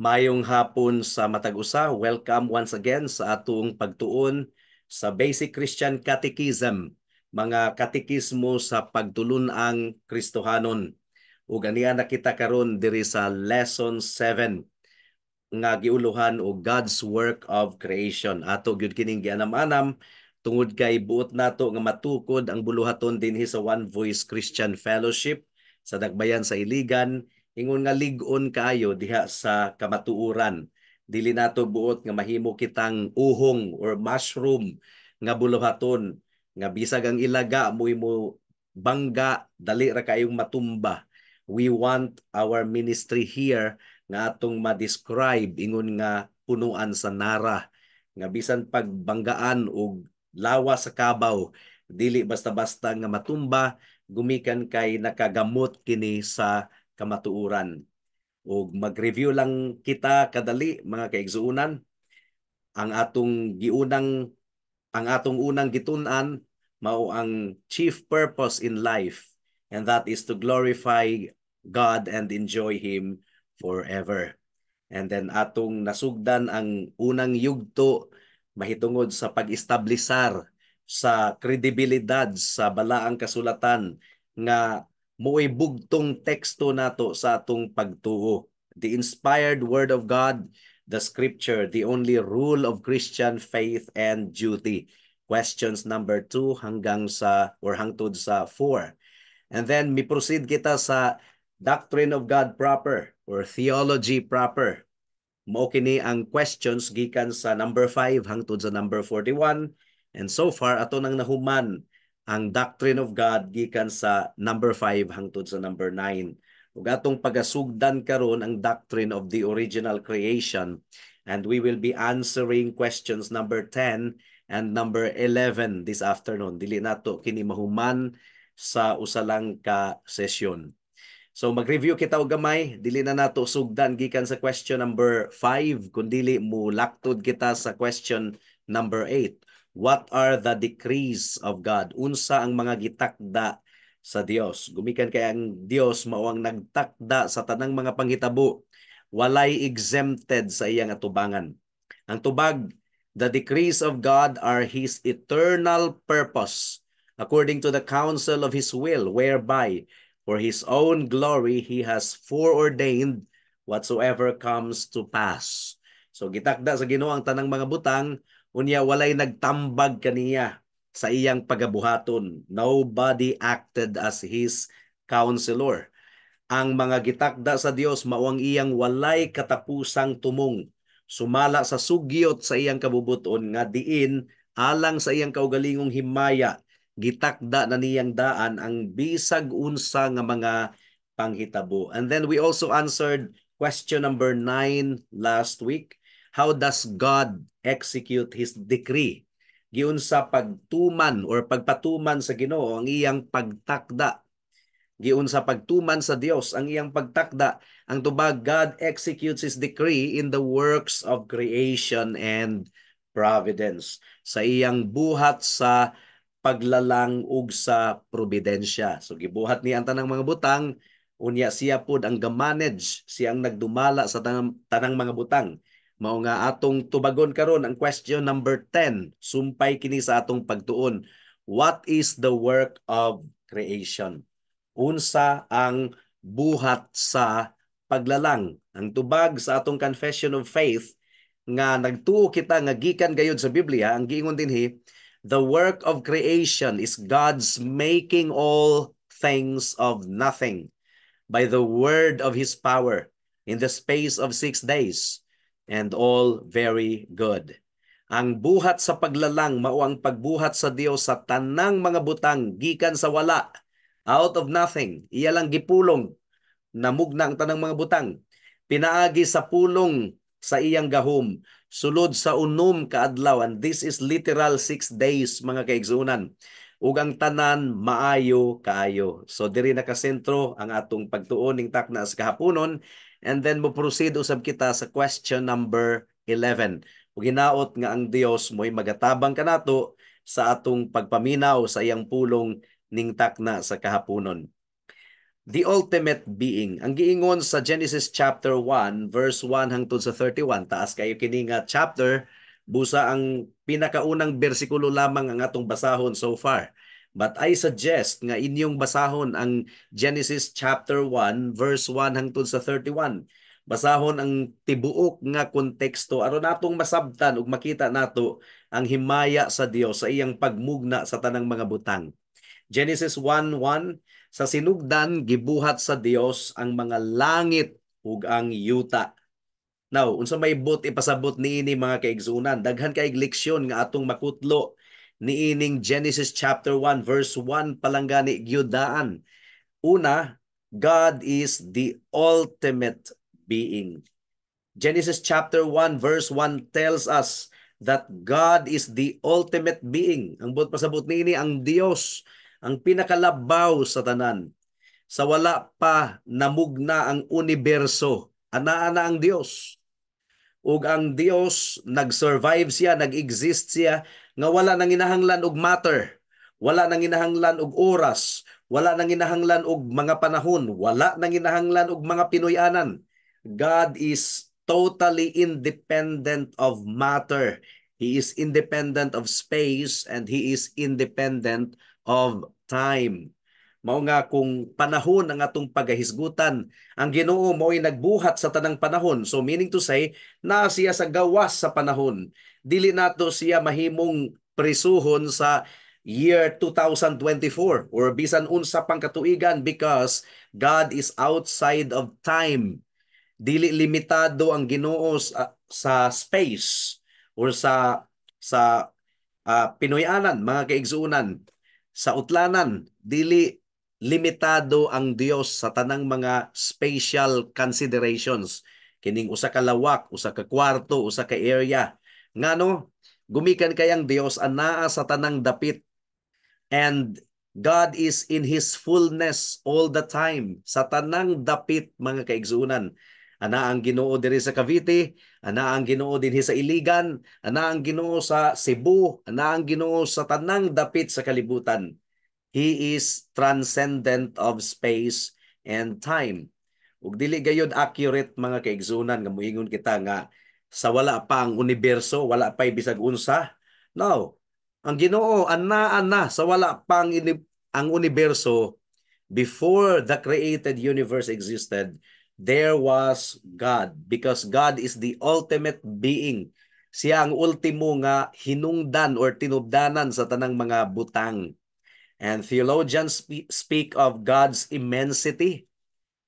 Mayong hapon sa matag usa. Welcome once again sa atong pagtuon sa Basic Christian Catechism, mga katekismo sa pagtulun-ang Kristohanon. Ug ania na kita karon diri sa lesson 7 nga giuluhan og God's work of creation. Ato gyud kining gianam-anam tungod kay buot nato nga matukod ang buluhaton dinhi sa One Voice Christian Fellowship sa Dakbayan sa Iligan ingon nga lig-on kaayo diha sa kamatuoran. Dili nato buot nga mahimo kitang uhong or mushroom nga buluhaton nga bisag ang ilaga mo mo bangga, dali ra kayong matumba. We want our ministry here nga atong ma-describe ingon nga punuan sa nara nga bisan pagbanggaan og lawa sa kabaw, dili basta-basta nga matumba gumikan kay nakagamot kini sa kamatuoran. Ug mag-review lang kita kadali, mga kaigsuonan. Ang atong unang gitun-an mao ang chief purpose in life, and that is to glorify God and enjoy Him forever. And then atong nasugdan ang unang yugto mahitungod sa pag-establisar sa kredibilidad sa Balaang Kasulatan nga mo'y bugtong teksto nato sa atong pagtuo. The inspired word of God, the scripture, the only rule of Christian faith and duty. Questions number 2 hanggang sa or hangtod sa 4. And then mi proceed kita sa doctrine of God proper or theology proper. Mao kini ang questions gikan sa number 5 hangtod sa number 41, and so far ato nang nahuman ang doctrine of God gikan sa number 5 hangtod sa number 9. Ug atong pagasugdan karon ang doctrine of the original creation, and we will be answering questions number 10 and number 11 this afternoon. Dili nato kini mahuman sa usa lang ka sesyon. So mag-review kita og gamay, dili na nato sugdan gikan sa question number 5 kundili mulaktod kita sa question number 8. What are the decrees of God? Unsa ang mga gitakda sa Dios? Gumikan kay ang Dios mao ang nagtakda sa tanang mga panghitabo. Walay exempted sa iyang atubangan. Ang tubag, the decrees of God are His eternal purpose according to the counsel of His will, whereby for His own glory He has foreordained whatsoever comes to pass. So gitakda sa Ginoo ang tanang mga butang, unya walay nagtambag kaniya sa iyang pagabuhaton. Nobody acted as His counselor. Ang mga gitakda sa Dios mao ang iyang walay katapusang tumong sumala sa sugyot sa iyang kabubuton nga diin alang sa iyang kaugalingong himaya gitakda na niyang daan ang bisag unsa nga mga panghitabo. And then we also answered question number 9 last week. How does God execute His decree? Giunsa pagtuman or pagpatuman sa Ginoo ang iyang pagtakda? Giunsa pagtuman sa Dios ang iyang pagtakda? Ang tubag, God executes His decree in the works of creation and providence. Sa iyang buhat sa paglalang ug sa providensya. So gibuhat niya ang tanang mga butang, unya siya pud ang gamanage, siya ang nagdumala sa tanang mga butang. Mao nga atong tubagon karon ang question number 10, sumpay kini sa atong pagtuon. What is the work of creation? Unsa ang buhat sa paglalang? Ang tubag sa atong confession of faith nga nagtuo kita nga gikan gayud sa Biblia, ang giingon dinhi, the work of creation is God's making all things of nothing by the word of His power in the space of 6 days, and all very good. Ang buhat sa paglalang mao ang pagbuhat sa Dios sa tanang mga butang gikan sa wala, out of nothing. Iya lang gipulong, namugna ang tanang mga butang. Pinaagi sa pulong sa iyang gahom, sulod sa 6 ka adlaw, and this is literal 6 days, mga kaigsuonan. Ug ang tanan maayo kaayo. So diri nakasentro ang atong pagtuon ning takna sa kahaponon, and then mo proceed usab kita sa question number 11. Ug hinaot nga ang Dios mo'y magatabang kanato sa atong pagpaminaw sa iyang pulong ning takna sa kahaponon. the ultimate being. Ang giingon sa Genesis chapter 1 verse 1 hangtod sa 31, taas kayo kini nga chapter, busa ang pinakaunang bersikulo lamang ang atong basahon so far. But I suggest nga inyong basahon ang Genesis chapter 1 verse 1 hangtod sa 31. Basahon ang tibuok nga konteksto aron natong masabtan ug makita nato ang himaya sa Dios sa iyang pagmugna sa tanang mga butang. Genesis 1:1: Sa sinugdan gibuhat sa Dios ang mga langit ug ang yuta. Now, unsa may buot ipasabot niini, mga kaigsunan? Daghan kay leksyon nga atong makutlo niining Genesis chapter 1 verse 1 pa lang gani gyud daan. Una, God is the ultimate being. Genesis chapter 1 verse 1 tells us that God is the ultimate being. Ang buot pasabot niini, ang Dios ang pinakalabaw sa tanan. Sa wala pa namugna ang universo, anaa na ang Dios. Ug ang Dios, nag-survive siya, nag-exist siya nga wala nang inahanglan og matter, wala nang inahanglan og oras, wala nang inahanglan og mga panahon, wala nang inahanglan og mga Pinoyanan. God is totally independent of matter. He is independent of space and He is independent of time. Mao nga kung panahon ang atong pagahisgutan, ang Ginoo mao'y nagbuhat sa tanang panahon. So meaning to say, naa siya sa gawas sa panahon. Dili nato siya mahimong prisuhon sa year 2024 or bisan unsa pang katuigan because God is outside of time. Dili limitado ang Ginoo sa space or sa Pinoyanan, mga kaigsuonan, sa utlanan. Dili limitado ang Dios sa tanang mga spatial considerations, kining usa ka lawak, usa ka kwarto, usa ka area. Ngano gumikan kay ang Dios anaa sa tanang dapit and God is in His fullness all the time sa tanang dapit, mga kaigsuonan. Ana ang Ginoo diri sa Cavite, ana ang Ginoo dinhi sa Iligan, ana ang Ginoo sa Cebu, ana ang Ginoo sa tanang dapit sa kalibutan. He is transcendent of space and time. Ug dili gayud accurate, mga kaigsunan, nga moingon kita nga sa wala pa ang universo, wala pa bisag unsa. No. Ang Ginoo anaa na sa wala pa ang universo. Before the created universe existed, there was God because God is the ultimate being. Siya ang ultimo nga hinungdan or tinubdanan sa tanang mga butang. And theologians speak of God's immensity.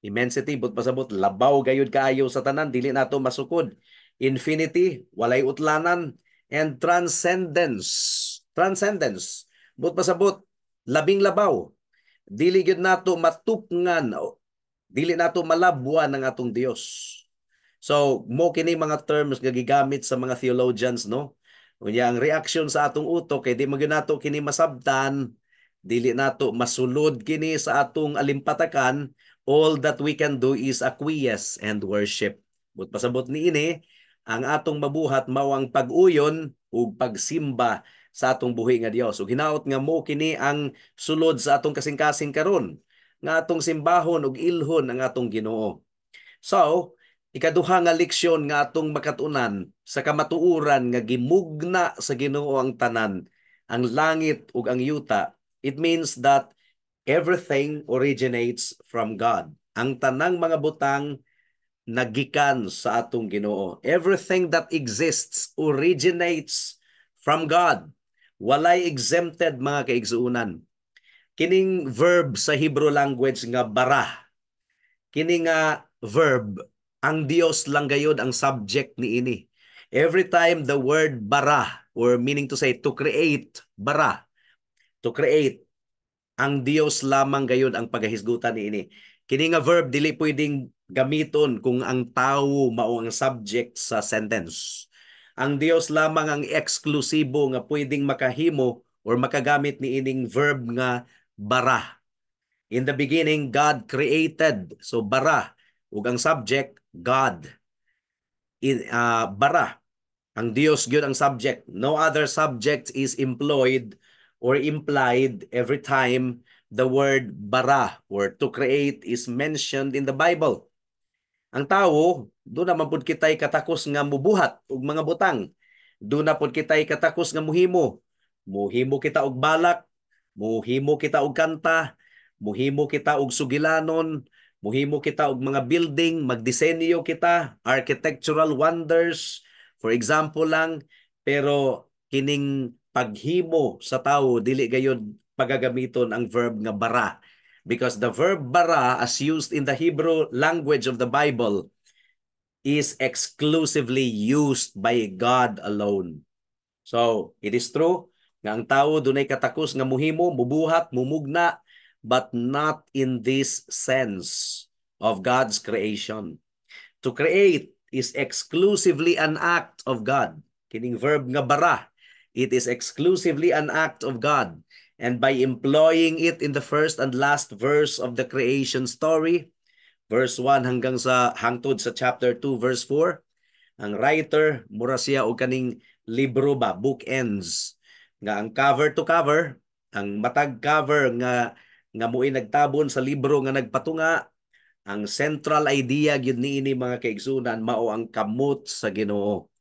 Immensity, buot pasabot, labaw gayud kaayo sa tanan, dili nato masukod. Infinity, walay utlanan, and transcendence. Transcendence, buot pasabot, labing labaw. Dili gyud nato matupngan, dili nato malabwan ang atong Dios. So, mo kini mga terms nga gigamit sa mga theologians, no? Unya ang reaction sa atong utok kay di man nato kini masabtan, dili nato masulod kini sa atong alimpatakan, all that we can do is acquiesce and worship. Buot pasabot niini, ang atong mabuhat mao ang pag-uyon ug pagsimba sa atong buhi nga Dios. Ug hinaot nga mo kini ang sulod sa atong kasing-kasing karon nga atong simbahon ug ilhon ang atong Ginoo. So, ikaduha nga leksyon nga atong makatunan sa kamatuoran nga gimugna sa Ginoo ang tanan, ang langit ug ang yuta, it means that everything originates from God. Ang tanang mga butang nagikan sa atong Ginoo. Everything that exists originates from God. Walay exempted, mga kaigsuonan. Kining verb sa Hebrew language nga bara. Kini nga verb, ang Dios lang gayod ang subject niini. Every time the word bara, or meaning to say to create, bara, to create, ang Dios lamang gayod ang pagahisgutan niini. Kini nga verb dili pwedeng gamiton kung ang tao mao ang subject sa sentence. Ang Dios lamang ang eksklusibo nga pwedeng makahimo or makagamit niining verb nga bara. In the beginning, God created. So bara ug ang subject, God. In bara. Ang Dios gyud ang subject. No other subject is employed or implied every time the word "bara" or "to create" is mentioned in the Bible. Ang tawo, duna man pud kitay katakos nga mubuhat og mga butang. Duna pud kitay katakos nga muhimo. Muhimo kita og balak, muhimo kita og kanta, muhimo kita og sugilanon, muhimo kita og mga building, magdisenyo kita, architectural wonders, for example lang, pero kining paghimo sa tawo, dili gayud pagagamiton ang verb nga "bara" because the verb "bara" as used in the Hebrew language of the Bible is exclusively used by God alone. So, it is true nga ang tawo dunay katakos nga muhimo, mubuhat, mumugna, but not in this sense of God's creation. To create is exclusively an act of God. Kining verb nga "bara," it is exclusively an act of God. And by employing it in the first and last verse of the creation story, verse 1 hanggang sa hangtod sa chapter 2 verse 4, ang writer mura siya og kaning libro ba, bookends nga ang cover to cover, ang matag cover nga mo'y nagtabon sa libro nga nagpatunga, ang central idea gyud niini, mga kaigsunan, mao ang kamot sa Ginoo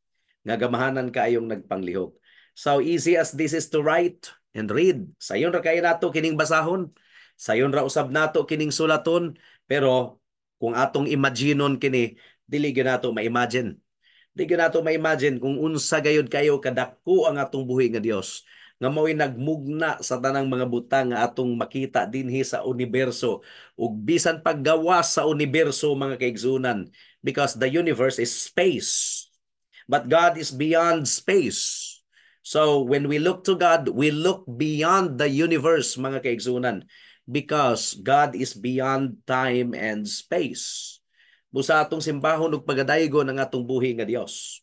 nga gamahanan kaayong nagpanglihok. So easy as this is to write and read, sayon ra kayo nato kining basahon, sayon ra usab nato kining sulaton, pero kung atong imaginon kini, dili gyud nato ma-imagine. Di gyud nato ma-imagine kung unsa gayud kayo kadako ang atong buhi nga Dios nga mao'y nagmugna sa tanang mga butang nga atong makita dinhi sa universo ug bisan paggawas sa universo, mga kaigsunan, because the universe is space, but God is beyond space. So when we look to God, we look beyond the universe, mga kaigsunan, because God is beyond time and space. Busa atong simbahon ug pagadaygon ang atong buhi nga Dios.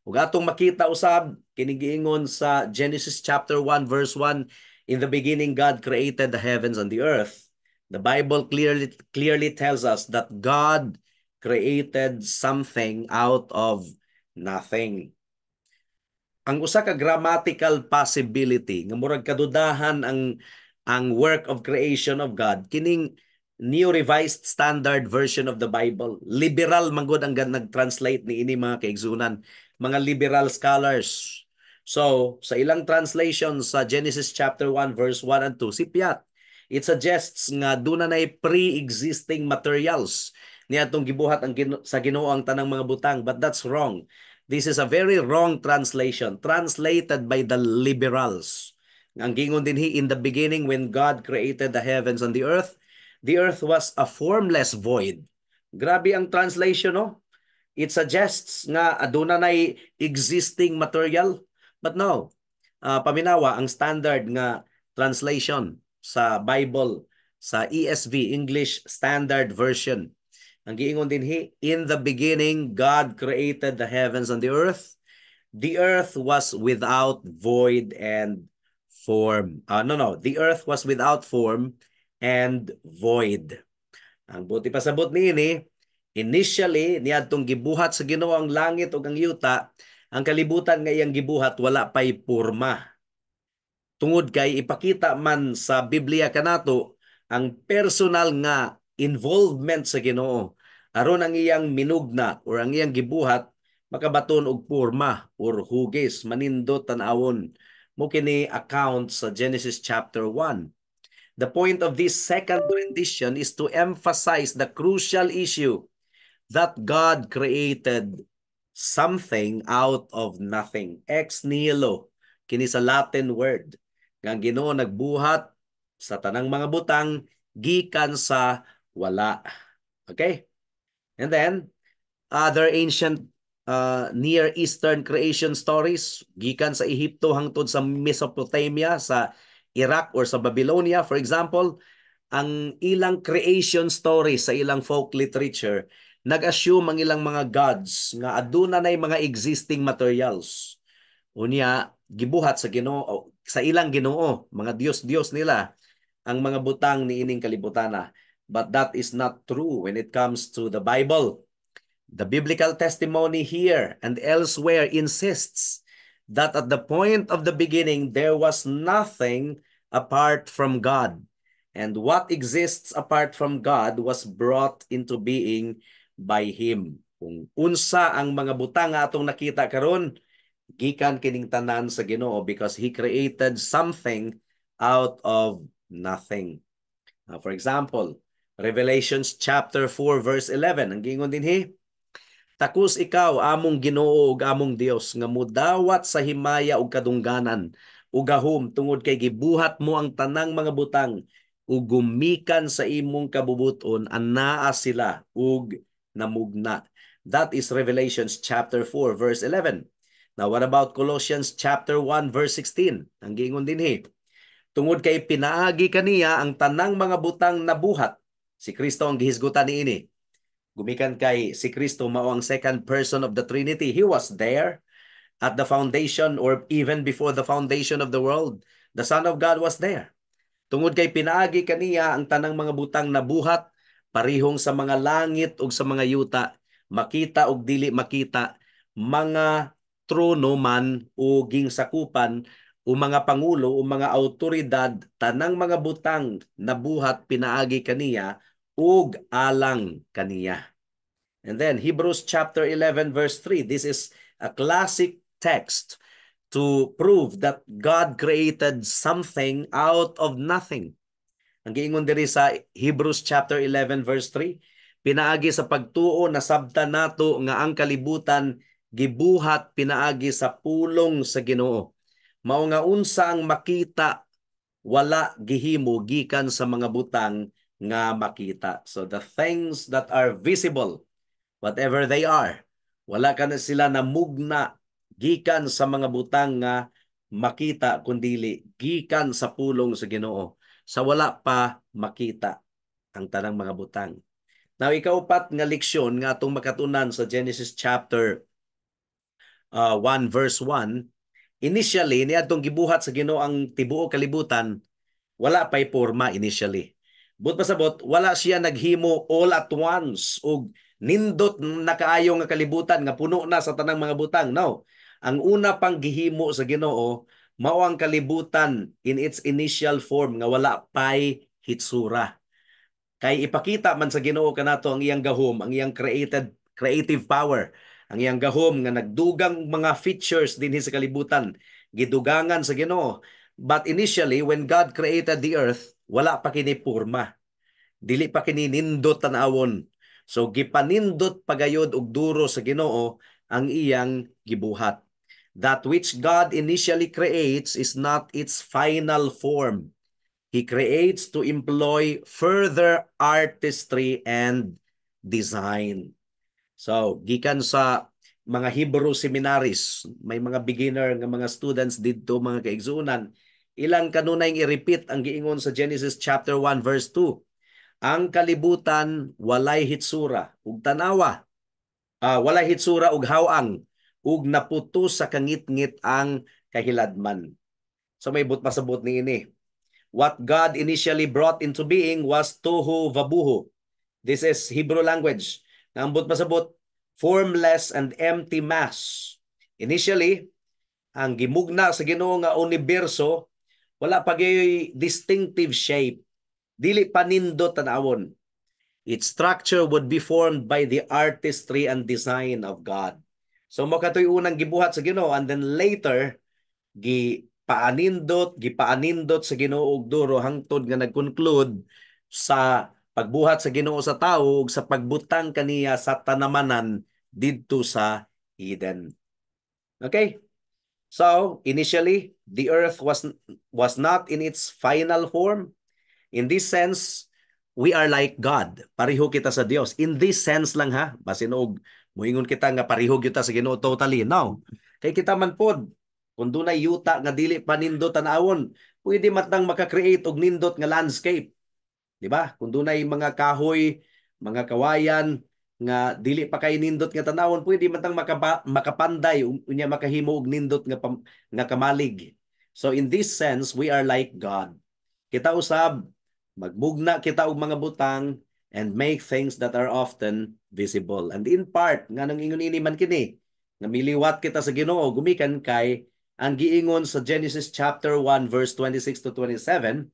Ug atong makita usab kining giingon sa Genesis chapter 1 verse 1, "In the beginning God created the heavens and the earth." The Bible clearly tells us that God created something out of nothing. Ang usa ka grammatical possibility nga murag kadudahan ang work of creation of God, kining New Revised Standard Version of the Bible. Liberal manggod ang nag-translate niini, mga kaigsunan, mga liberal scholars. So, sa ilang translation sa Genesis chapter 1 verse 1 and 2, sipyat. It suggests nga duna nay pre-existing materials niadtong gibuhat ang sa Ginoo ang tanang mga butang, but that's wrong. This is a very wrong translation translated by the liberals. Ang giingon dinhi, "In the beginning when God created the heavens and the earth was a formless void." Grabe ang translation, no? It suggests nga aduna nay existing material, but no. Paminawa ang standard nga translation sa Bible sa ESV, English Standard Version. Ang giingon dinhi, "In the beginning God created the heavens and the earth. The earth was without void and form." No, "The earth was without form and void." Ang buot ipasabot niini, initially niadtong gibuhat sa Ginoo ang langit ug ang yuta, ang kalibutan nga iyang gibuhat wala pay porma. Tungod kay ipakita man sa Biblia kanato ang personal nga involvement sa Ginoo aron ang iyang minugna or ang iyang gibuhat makabaton og porma or hugis, manindot tan-awon. Mao kini account sa Genesis chapter 1. The point of this second rendition is to emphasize the crucial issue that God created something out of nothing. Ex nihilo kini sa Latin word, nga ang Ginoo nagbuhat sa tanang mga butang gikan sa wala. Okay? And then other ancient Near Eastern creation stories gikan sa Ehipto hangtod sa Mesopotamia, sa Iraq or sa Babylonia, for example, ang ilang creation stories sa ilang folk literature, nag-assume ang ilang mga gods nga aduna nay mga existing materials. Unya gibuhat sa Ginoo, sa ilang Ginoo, mga dios-dios nila, ang mga butang niining kalibutana. But that is not true when it comes to the Bible. The biblical testimony here and elsewhere insists that at the point of the beginning, there was nothing apart from God. And what exists apart from God was brought into being by Him. Kung unsa ang mga butang nga atong nakita karon, gikan kining tanan sa Ginoo because He created something out of nothing. Now, for example, Revelations chapter 4 verse 11, ang giingon dinhi, "Takos ikaw, among Ginoo ug among Dios, nga mudawat sa himaya ug kadungganan ug gahom, tungod kay gibuhat mo ang tanang mga butang ug gumikan sa imong kabubuton anaa sila ug namugna." That is Revelations chapter 4 verse 11. Now, what about Colossians chapter 1 verse 16? Ang giingon dinhi, "Tungod kay pinaagi kaniya ang tanang mga butang nabuhat." Si Kristo ang gihisgutan niini. Gumikan kay si Kristo mao ang second person of the Trinity. He was there at the foundation or even before the foundation of the world. The Son of God was there. "Tungod kay pinaagi kaniya ang tanang mga butang nabuhat, parihong sa mga langit ug sa mga yuta, makita ug dili makita, mga trono man o ginsakupan o mga pangulo o mga autoridad, tanang mga butang nabuhat pinaagi kaniya ug alang kaniya." And then Hebrews chapter 11 verse 3. This is a classic text to prove that God created something out of nothing. Ang giingon diri sa Hebrews chapter 11 verse 3, "Pinaagi sa pagtuo nasabtan nato nga ang kalibutan gibuhat pinaagi sa pulong sa Ginoo. Mao nga unsa ang makita wala gihimo gikan sa mga butang nga makita." So the things that are visible, whatever they are, wala ka na sila namugna gikan sa mga butang nga makita kundili gikan sa pulong sa Ginoo sa wala pa makita ang tanang mga butang. Now, ikaupat nga leksyon nga atong makatunan sa Genesis chapter 1 verse 1, initially niadtong gibuhat sa Ginoo ang tibuok kalibutan, wala pay porma initially. Buot pasabot, wala siya naghimo all at once ug nindot na kaayo nga kalibutan nga puno na sa tanang mga butang. No. Ang una pang gihimo sa Ginoo mao ang kalibutan in its initial form nga wala pay hitsura. Kay ipakita man sa Ginoo kanato ang iyang gahom, ang iyang created creative power, ang iyang gahom nga nagdugang mga features dinhi sa kalibutan, gidugangan sa Ginoo. But initially, when God created the earth, wala pa kini porma. Dili pa kini nindot tan-awon. So gipanindot pagayod og duro sa Ginoo ang iyang gibuhat. That which God initially creates is not its final form. He creates to employ further artistry and design. So, gikan sa mga Hebrew seminaries, may mga beginner nga mga students didto, mga kaigsuonan, ilang kanunay i-repeat ang giingon sa Genesis chapter 1 verse 2. "Ang kalibutan walay hitsura ug tanawa. Walay hitsura ug haw-ang ug naputo sa kangitngit ang kahiladman." So may but pasabot niini. What God initially brought into being was tohu vabuhu. This is Hebrew language. Ang buot pasabot, formless and empty mass. Initially, ang gimugna sa Ginoo nga universo wala pa gyud distinctive shape. Dili pa nindot tan-awon. Its structure would be formed by the artistry and design of God. So mao katoy unang gibuhat sa Ginoo and then later gipaanindot sa Ginoo og duro hangtod nga nag-conclude sa pagbuhat sa Ginoo sa tawo ug sa pagbutang kaniya sa tanamanan didto sa Eden. Okay? So, initially, the earth was not in its final form. In this sense, we are like God. Pareho kita sa Dios. In this sense lang ha, basin og muingon kita nga pareho kita sa Ginoo totally. No. Kay kita man pod, kung dunay yuta nga dili pa nindot tan-awon, pwede man tang maka-create og nindot nga landscape. Di ba? Kung dunay mga kahoy, mga kawayan nga dili pa kay nindot nga tanawon, pwede man tang makapanday unya makahimo og nindot nga kamalig. So in this sense, we are like God. Kita usab magmugna kita og mga butang and make things that are often visible. And in part, nganong ingon ini man kini, nga miliwat kita sa Ginoo gumikan kay ang giingon sa Genesis chapter 1 verse 26 to 27.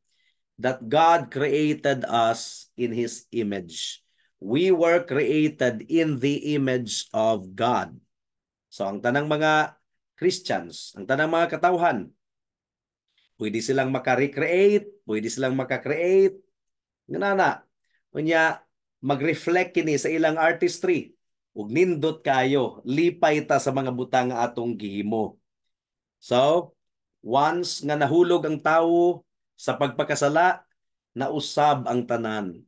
that God created us in His image. We were created in the image of God. So ang tanang mga Christians, ang tanang mga katawhan, pwede silang maka-recreate, pwede silang maka-create. Nga unya, mag-reflect kini sa ilang artistry. Ug nindot kayo, lipay ta sa mga butang nga atong gihimo. So, once nga nahulog ang tawo sa pagpakasala, nausab ang tanan.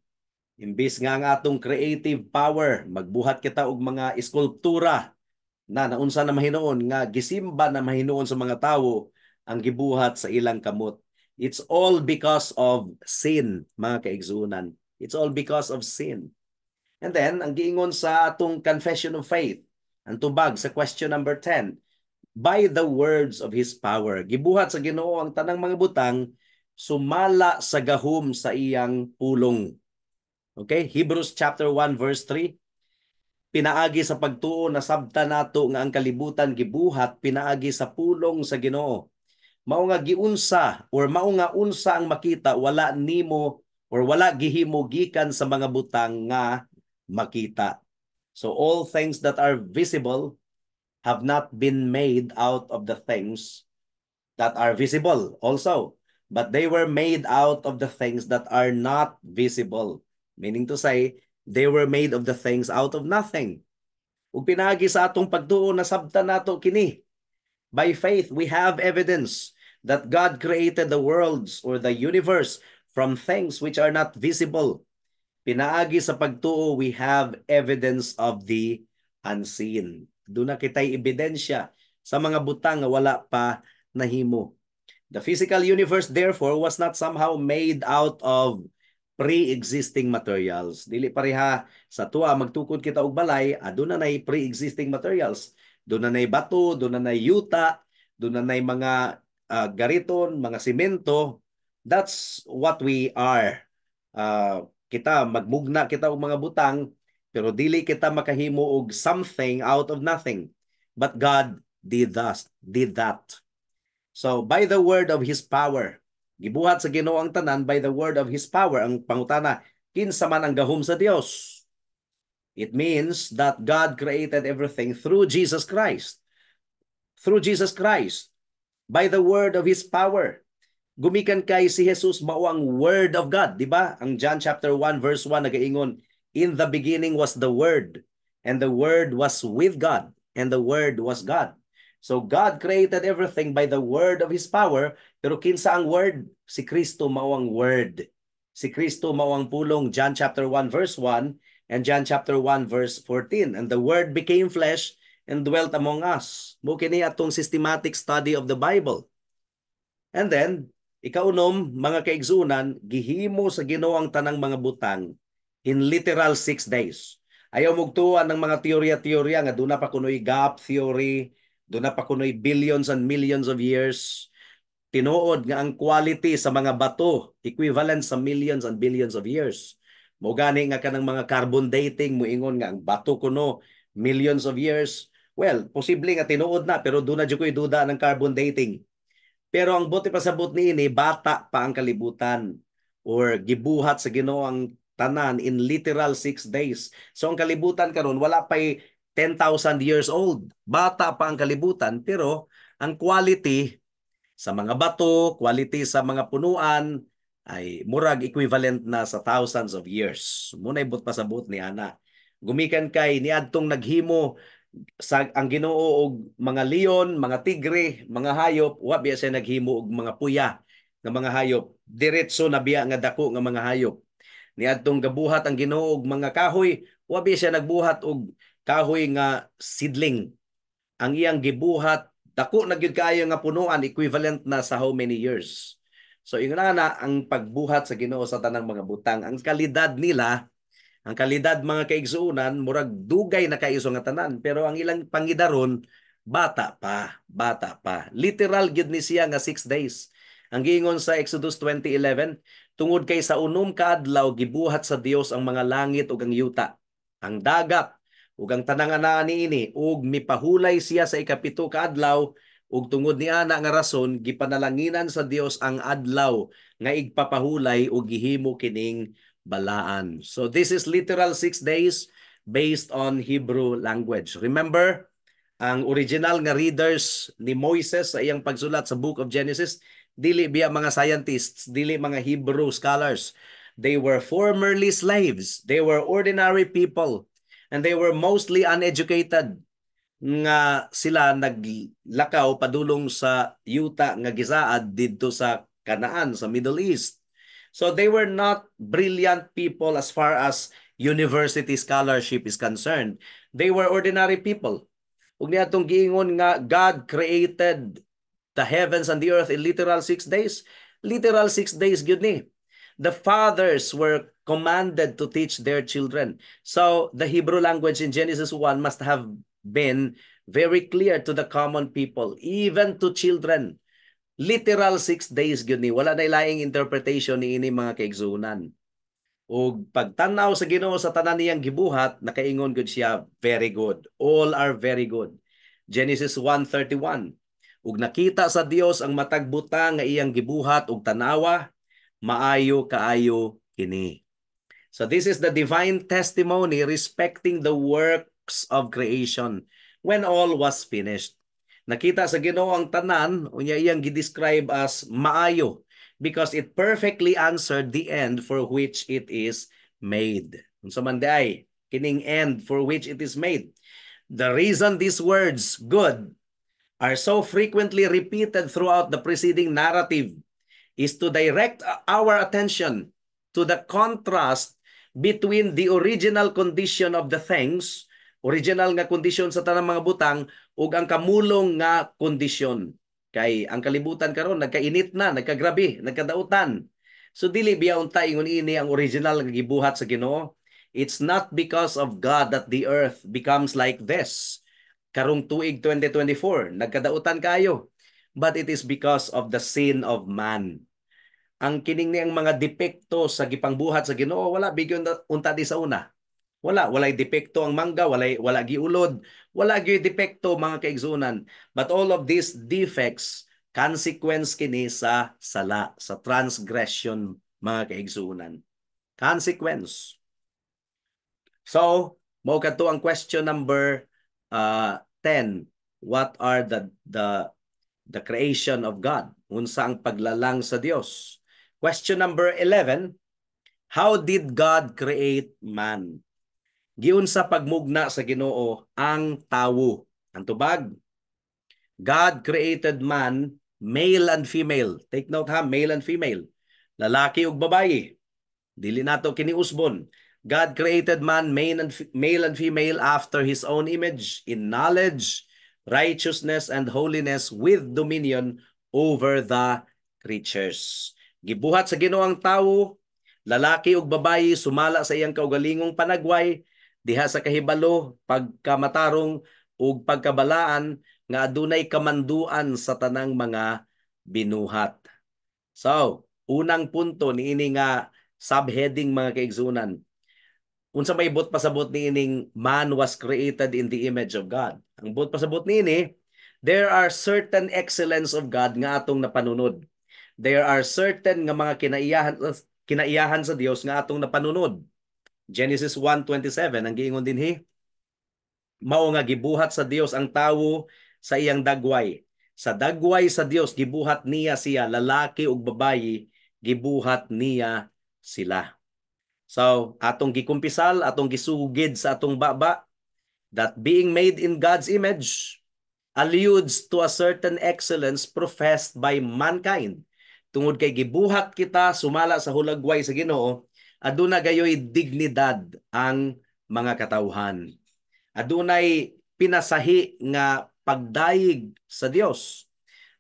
Imbis nga ang atong creative power, magbuhat kita og mga eskultura na naunsa na mahinuon nga gisimba na mahinuon sa mga tawo ang gibuhat sa ilang kamot. It's all because of sin, mga kaigsunan. It's all because of sin. And then, ang giingon sa atong confession of faith, ang tubag sa question number 10, by the words of His power. Gibuhat sa Ginoo ang tanang mga butang sumala sa gahom sa iyang pulong. Okay? Hebrews chapter 1 verse 3. Pinaagi sa pagtuo nasabta nato nga ang kalibutan gibuhat pinaagi sa pulong sa Ginoo. Mao nga giunsa or mao nga unsa ang makita wala nimo or wala gihimo gikan sa mga butang nga makita. So all things that are visible have not been made out of the things that are visible also, but they were made out of the things that are not visible. Meaning to say, they were made of the things out of nothing. Ug pinaagi sa atong pagtuo nasabtan nato kini. By faith, we have evidence that God created the worlds or the universe from things which are not visible. Pinaagi sa pagtuo, we have evidence of the unseen. Duna kita'y ebidensya sa mga butang nga wala pa nahimo. The physical universe, therefore, was not somehow made out of pre-existing materials. Dili pareha sa tuwa magtukod kita og balay, aduna nay pre-existing materials. Duna nay bato, duna nay yuta, duna nay mga gariton, mga simento. That's what we are. Kita magmugna kita og mga butang pero dili kita makahimo og something out of nothing. But God did that. So by the word of His power, gibuhat sa Ginoo ang tanan by the word of His power. Ang pangutana, kinsa man ang gahom sa Dios? It means that God created everything through Jesus Christ. Through Jesus Christ. By the word of His power. Gumikan kay si Jesus mao ang word of God, di ba? Ang John chapter 1 verse 1 nagaingon, "In the beginning was the Word, and the Word was with God, and the Word was God." So God created everything by the word of His power, pero kinsa ang Word? Si Kristo mao ang Word. Si Kristo mao ang pulong, John chapter 1 verse 1 and John chapter 1 verse 14. "And the Word became flesh and dwelt among us." Mao kini atong systematic study of the Bible. And then, ikaunom, mga kaigsunan, gihimo sa Ginoo ang tanang mga butang in literal 6 days. Ayaw mugtuan ng mga teorya-teorya nga duna pa kunoy gap theory, duna pa kunoy billions and millions of years. Tinuod nga ang quality sa mga bato equivalent sa millions and billions of years. Mo gani nga kanang mga carbon dating moingon nga ang bato kuno millions of years. Well, posible nga tinuod na pero duna jud ko'y duda ng carbon dating. Pero ang buot ipasabot niini, bata pa ang kalibutan or gibuhat sa Ginoo ang tanan in literal 6 days. So ang kalibutan karon wala pa'y 10,000 years old. Bata pa ang kalibutan pero ang quality sa mga bato, quality sa mga punuan ay murag equivalent na sa thousands of years. Mao na'y buot pasabot ni ana. Gumikan kay niadtong naghimo sa ang Ginoo og mga leon, mga tigre, mga hayop, wa biya siya naghimo og mga puya nga mga hayop. Diretso na biya nga dako nga mga hayop. Niadtong gabuhat ang Ginoo og mga kahoy, wa biya siya nagbuhat og kahoy nga seedling. Ang iyang gibuhat dako na gyud kaayo nga punuan, equivalent na sa how many years. So ingon na ang pagbuhat sa Ginoo sa tanang mga butang, ang kalidad nila, ang kalidad, mga kaigsuonan, murag dugay na kaayo nga tanan, pero ang ilang pangidaron bata pa, bata pa. Literal gyud ni siya nga 6 days. Ang giingon sa Exodus 20:11, tungod kay sa 6 ka adlaw gibuhat sa Dios ang mga langit ug ang yuta, ang dagat ug ang tanang anaa niini, ug mipahulay siya sa 7 ka adlaw. Ug tungod ni ana nga rason, gipanalanginan sa Dios ang adlaw nga igpapahulay ug gihimo kining balaan. So this is literal 6 days based on Hebrew language. Remember, ang original nga readers ni Moises sa iyang pagsulat sa Book of Genesis, dili biya mga scientists, dili mga Hebrew scholars. They were formerly slaves. They were ordinary people and they were mostly uneducated nga sila naglakaw padulong sa yuta nga gisaad didto sa Canaan, sa Middle East. So they were not brilliant people as far as university scholarship is concerned. They were ordinary people. Ug niadtong giingon nga God created the heavens and the earth in literal 6 days. Literal 6 days gyud ni. The fathers were commanded to teach their children. So the Hebrew language in Genesis 1 must have been very clear to the common people, even to children. Literal 6 days gyud ni. Wala na laing interpretation ni ini, mga kaigsuonan. Ug pagtanaw sa Ginoo sa tanan niyang gibuhat, nakaingon gud siya, "Very good." All are very good. Genesis 1:31. Ug nakita sa Dios ang matag butang nga iyang gibuhat, ug tanawa, maayo kaayo kini. So this is the divine testimony respecting the works of creation when all was finished. Nakita sa Ginoo ang tanan, unya iyang gi-describe as maayo because it perfectly answered the end for which it is made. Unsa man diay kining end for which it is made? The reason these words "good" are so frequently repeated throughout the preceding narrative is to direct our attention to the contrast between the original condition of the things, original nga kondisyon sa tanang mga butang, ug ang kamulong nga kondisyon. Kay ang kalibutan karon nagkainit na, nagkagrabe, nagkadautan. So dili biya unta ingon ini ang original nga gibuhat sa Ginoo? It's not because of God that the earth becomes like this. Karong tuig 2024, nagkadautan kayo. But it is because of the sin of man. Ang kining niyang mga depekto sa gipangbuhat sa Ginoo, wala bigyon unta di sa una. Wala, walay depekto ang mangga, walay wala giulod, wala gyud depekto, mga kaigsuonan. But all of these defects, consequence kini sa sala, sa transgression, mga kaigsuonan. Consequence. So, mao kadto ang question number 10. What are the creation of God? Unsa ang paglalang sa Dios? Question number 11. How did God create man? Giunsa pagmugna sa Ginoo ang tawo? Ang tubag, God created man, male and female. Take note ha, male and female. Lalaki ug babayi. Dili nato kini usbon. God created man male and female after his own image in knowledge, righteousness and holiness with dominion over the creatures. Gibuhat sa Ginoo ang tawo, lalaki ug babayi, sumala sa iyang kaugalingong panagway diha sa kahibalo, pagkamatarong ug pagkabalaan nga adunay kamanduan sa tanang mga binuhat. So, unang punto niini nga subheading, mga kaigsuonan. Unsa may buot pasabot niining man was created in the image of God? Ang buot pasabot niini, there are certain excellence of God nga atong napanunod. There are certain nga mga kinaiyahan sa Dios nga atong napanunod. Genesis 1:27 ang giingon dinhi, mao nga gibuhat sa Dios ang tawo sa iyang dagway. Sa dagway sa Dios gibuhat niya siya, lalaki ug babayi gibuhat niya sila. So, atong gikumpisal, atong gisugid sa atong baba that being made in God's image alludes to a certain excellence professed by mankind. Tungod kay gibuhat kita sumala sa hulagway sa Ginoo, aduna gayoy dignidad ang mga katawhan. Adunay pinasahi nga pagdayeg sa Dios.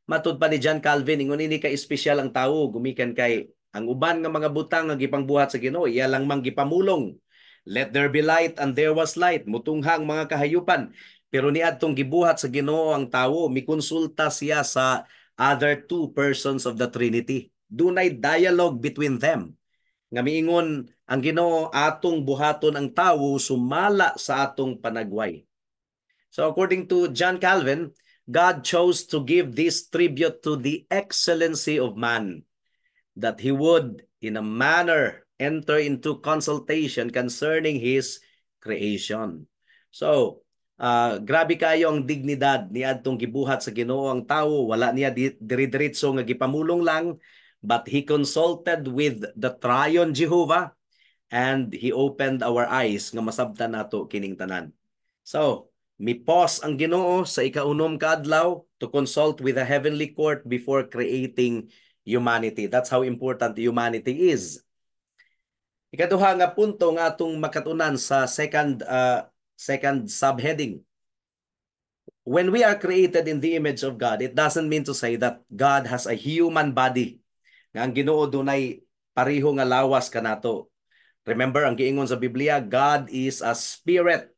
Matud pa ni John Calvin, ingon ini ka espesyal ang tawo gumikan kay ang uban nga mga butang nga gipangbuhat sa Ginoo, iya lang mang gipamulong. "Let there be light, and there was light." Mutungha ang mga kahayupan. Pero niadtong gibuhat sa Ginoo ang tawo, mikonsulta siya sa other two persons of the Trinity. Dunay dialogue between them. Nga miingon ang Ginoo, "Atong buhaton ang tawo sumala sa atong panagway." So according to John Calvin, God chose to give this tribute to the excellency of man, that he would, in a manner, enter into consultation concerning his creation. So, grabe kayo ang dignidad ni adtong gibuhat sa Ginoo ang tawo. Wala niya diri-diretso nga gipamulong lang, but he consulted with the triune Jehovah and he opened our eyes nga masabtan nato kining tanan. So, mi-pause ang Ginoo sa ikaunom ka adlaw to consult with the heavenly court before creating humanity. That's how important humanity is. Ikaduha nga punto nga atong makatunan sa second subheading. When we are created in the image of God, it doesn't mean to say that God has a human body. Nga ang Ginoo dunay pareho nga lawas kanato. Remember ang giingon sa Biblia, God is a spirit.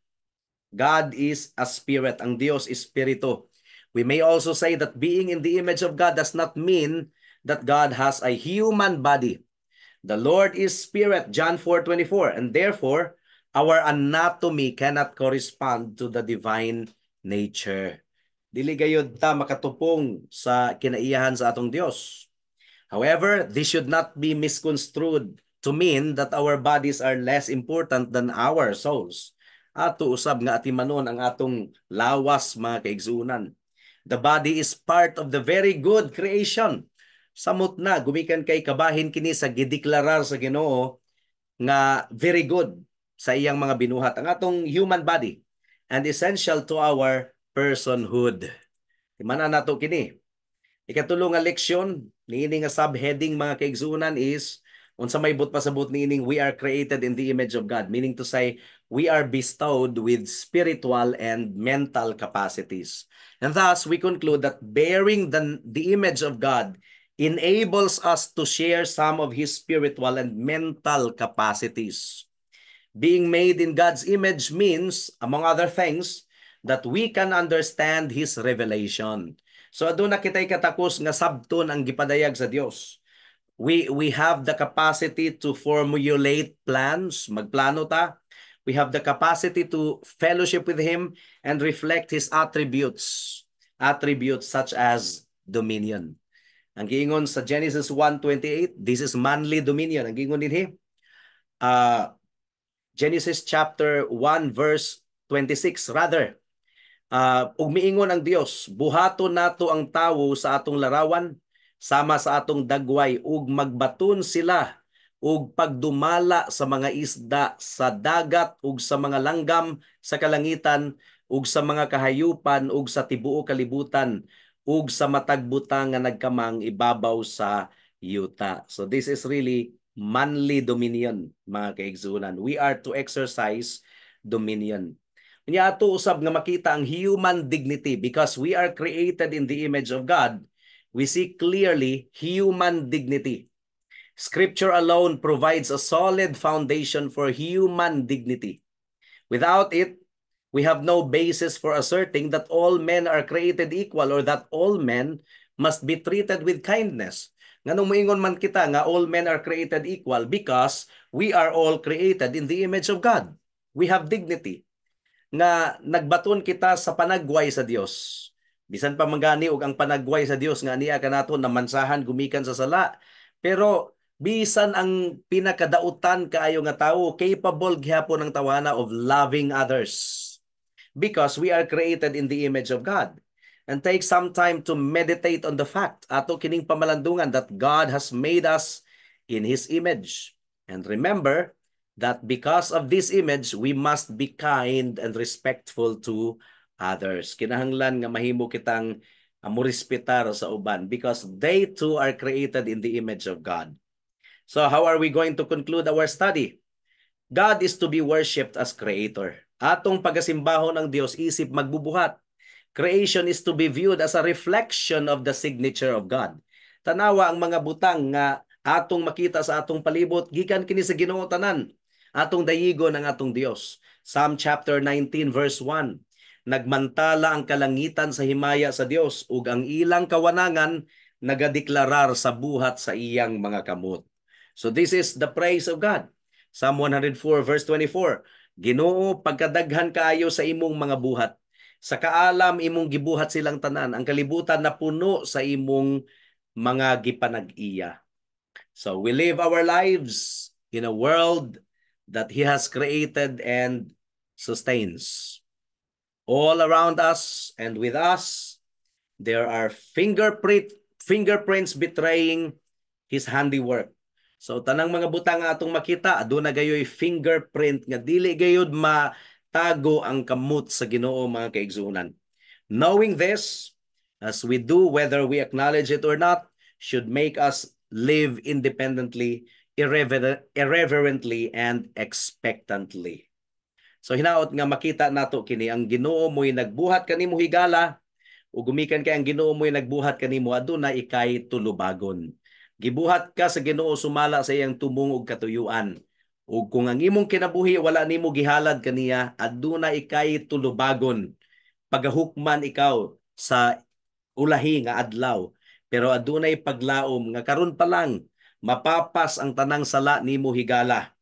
God is a spirit. Ang Dios espiritu. We may also say that being in the image of God does not mean that God has a human body. The Lord is spirit, John 4:24, and therefore our anatomy cannot correspond to the divine nature. Dili gayud ta makatupong sa kinaiyahan sa atong Dios. However, this should not be misconstrued to mean that our bodies are less important than our souls. Ato usab nga atimanon ang atong lawas, mga kaigsuonan. The body is part of the very good creation. Samot na gumikan kay kabahin kini sa gideklarar sa Ginoo nga very good sa iyang mga binuhat ang atong human body and essential to our personhood. Timana nato kini. Ikatulo nga leksyon niini nga subheading, mga kaigsuonan, is unsa may buot pasabot niining we are created in the image of God, meaning to say we are bestowed with spiritual and mental capacities. And thus we conclude that bearing the image of God enables us to share some of his spiritual and mental capacities. Being made in God's image means, among other things, that we can understand His revelation. So aduna kitay katakos nga sabton ang gipadayag sa Dios. We have the capacity to formulate plans, magplano ta. We have the capacity to fellowship with Him and reflect His attributes. Attributes such as dominion. Ang giingon sa Genesis 1:28, this is manly dominion. Ang giingon dinhi, Genesis chapter 1 verse 26 rather. Ug miingon ang Dios, "Buhaton nato ang tawo sa atong larawan, sama sa atong dagway, ug magbaton sila ug pagdumala sa mga isda sa dagat ug sa mga langgam sa kalangitan ug sa mga kahayupan ug sa tibuok kalibutan ug sa matag butang nga nagkamang ibabaw sa yuta." So this is really manly dominion, mga kaigsuonan. We are to exercise dominion. Unya ato usab nga makita ang human dignity because we are created in the image of God. We see clearly human dignity. Scripture alone provides a solid foundation for human dignity. Without it, we have no basis for asserting that all men are created equal or that all men must be treated with kindness. Nganong moingon man kita nga all men are created equal? Because we are all created in the image of God. We have dignity. Nga nagbaton kita sa panagway sa Dios. Bisan pa man gani og ang panagway sa Dios nga niya kanato namansahan gumikan sa sala. Pero bisan ang pinakadautan kaayo nga tawo, capable gihapon ang tawana of loving others because we are created in the image of God. And take some time to meditate on the fact, ato kining pamalandungan, that God has made us in His image. And remember that because of this image, we must be kind and respectful to others. Kinahanglan nga mahimo kitang morespetar sa uban because they too are created in the image of God. So how are we going to conclude our study? God is to be worshipped as creator. Atong pagasimbahon ang Dios isip magbubuhat. Creation is to be viewed as a reflection of the signature of God. Tanawa ang mga butang nga atong makita sa atong palibot, gikan kini sa Ginoo tanan. Atong dayigon ang atong Dios. Psalm chapter 19 verse 1. Nagmantala ang kalangitan sa himaya sa Dios ug ang ilang kawanangan nagadeklarar sa buhat sa iyang mga kamot. So this is the praise of God. Psalm 104 verse 24. Ginoo, pagkadaghan kaayo sa imong mga buhat. Sa kaalam imong gibuhat silang tanan, ang kalibutan na puno sa imong mga gipanag-iya. So we live our lives in a world that He has created and sustains. All around us and with us, there are fingerprints betraying His handiwork. So tanang mga butang nga atong makita, aduna gayoy fingerprint nga dili gayud matago ang kamot sa Ginoo, mga kaigsuonan. Knowing this, as we do, whether we acknowledge it or not, should make us live independently, irreverently, and expectantly. So hinaot nga makita nato kini, ang Ginoo mo'y nagbuhat kanimo higala, ug gumikan kay ang Ginoo mo'y nagbuhat kanimo, aduna ikay tulubagon. Gibuhat ka sa Ginoo sumala sa iyang tumong ug katuyuan. Ug kung ang imong kinabuhi wala nimo gihalad kaniya, aduna ikay tulubagon. Pagahukman ikaw sa ulahi nga adlaw. Pero adunay paglaom nga karon pa lang mapapas ang tanang sala nimo higala.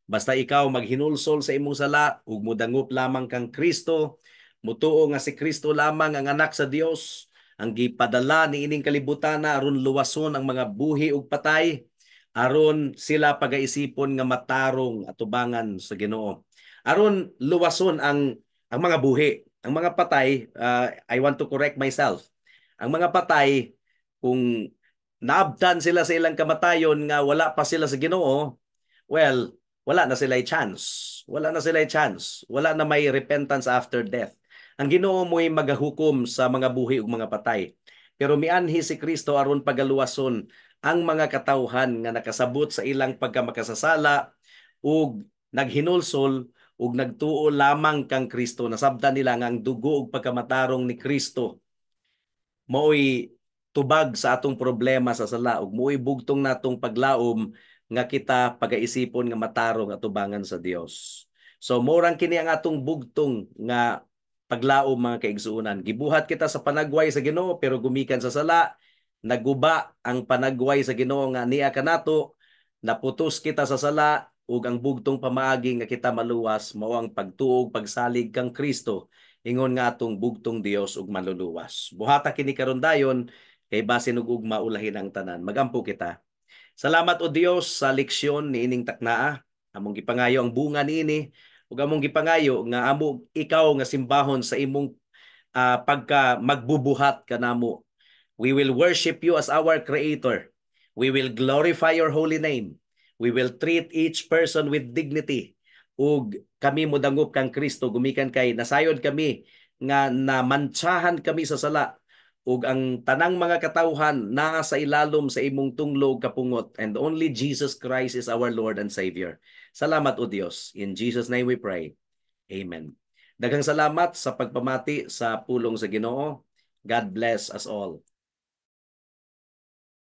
Basta ikaw maghinulsol sa imong sala ug mudangop lamang kang Kristo, mutuo nga si Kristo lamang ang anak sa Dios, ang gipadala niining kalibutan aron luwason ang mga buhi ug patay, aron sila pagaisipon nga matarong atubangan sa Ginoo. Aron luwason ang mga buhi, ang mga patay, I want to correct myself. Ang mga patay, kung naabtan sila sa ilang kamatayon nga wala pa sila sa Ginoo, well, wala na sila chance. Wala na sila chance. Wala na may repentance after death. Ang Ginoo mo'y magahukom sa mga buhi ug mga patay. Pero mianhi si Kristo aron pagaluwason ang mga katawhan nga nakasabot sa ilang pagkamakasasala ug naghinulsol ug nagtuo lamang kang Kristo. Nasabtan nila nga ang dugo ug pagkamatarong ni Kristo mao'y tubag sa atong problema sa sala ug mo'y bugtong natong paglaom nga kita pagaisipon nga matarong atubangan sa Dios. So morang kini ang atong bugtong nga paglaom, mga kaigsuonan. Gibuhat kita sa panagway sa Ginoo, pero gumikan sa sala, naguba ang panagway sa Ginoo nga niya kanato, naputos kita sa sala, ug ang bugtong pamaagi nga kita maluwas mao ang pagtuo ug pagsalig kang Kristo ingon nga atong bugtong Dios ug manluluwas. Buhata kini karon dayon kay basin ug ugma ulahin ang tanan. Magampo kita. Salamat, o Dios, sa leksyon niining taknaa. Among gipangayo ang bunga niini ug among gipangayo nga amo ikaw nga simbahon sa imong pagka magbubuhat kanamo. We will worship you as our creator. We will glorify your holy name. We will treat each person with dignity. Ug kami modangop kang Kristo gumikan kay nasayod kami nga namantsahan kami sa sala ug ang tanang mga katawhan naa sa ilalom sa imong tunglo ug kapungot, and only Jesus Christ is our Lord and Savior. Salamat, O Dios. In Jesus' name we pray. Amen. Daghang salamat sa pagpamati sa pulong sa Ginoo. God bless us all.